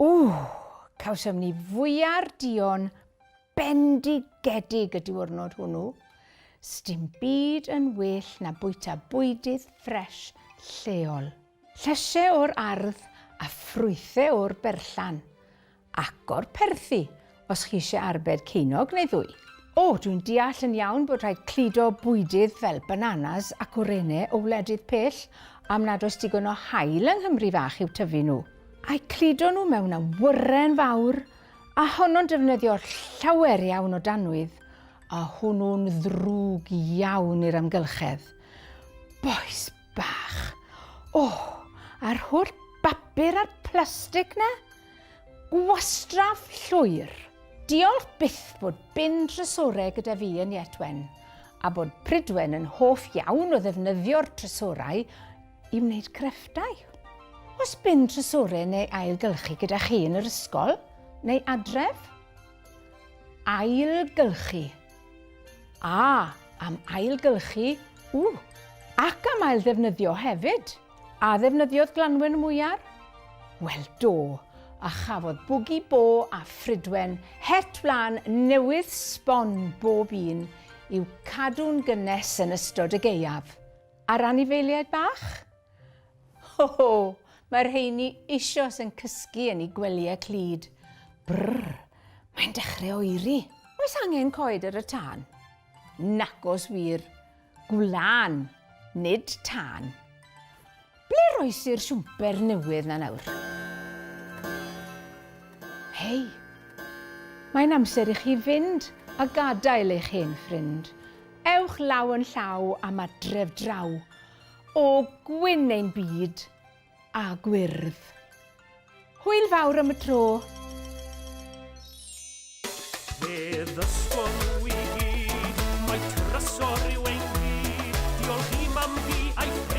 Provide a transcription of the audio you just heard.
Ww, cawsom ni fwyar duon bendigedig y diwrnod hwnnw. Sdim byd yn well na bwyta bwydydd ffresh lleol. Llysie o'r ardd a ffrwythe o'r berllan. Ac o'r perthi, os chi eisiau arbed ceiniog neu ddwy. O, dwi'n deall yn iawn bod rhaid cludo bwydydd fel bananas ac orene o wledydd pell am nad oes digon o haul yng Nghymru fach i'w tyfu nhw. A'u cludo nhw mewn awyren fawr, a honno'n defnyddio llawer iawn o danwydd, a hwnnw'n ddrwg iawn i'r amgylchedd. Bois bach! O, a'r holl bapur a'r plastig 'na? Gwastraff llwyr! Diolch byth bod bin trysorau gyda fi yn Iet Wen, a bod Prydwen yn hoff iawn o ddefnyddio'r trysorau i wneud crefftau. Oes bin trysorau neu ailgylchu gyda chi yn yr ysgol neu adref? Ailgylchu. A, am ailgylchu, ww, ac am ailddefnyddio hefyd. A ddefnyddiodd Glanwen y mwyar? Wel do, a chafodd Bwgi Bo a Phrydwen het wlân newydd sbon bob un i'w cadw'n gynnes yn ystod y gaeaf. A'r anifeiliaid bach? Ho ho, mae'r rheini eisoes yn cysgu yn eu gwelyau clyd. Brr, mae'n dechrau oeri. Oes angen coed ar y tân? Nacos wir. Gwlân, nid tân. Ble roes i'r siwmper newydd 'na nawr? Hei, mae'n amser i chi fynd a gadael eich hen ffrind. Ewch law yn llaw am adref draw. O, gwyn ein byd a gwyrdd. Hwyl fawr am y tro. Fe ddysgon nhw i gyd, mai trysor yw ein byd. Diolch i mam fi a'i.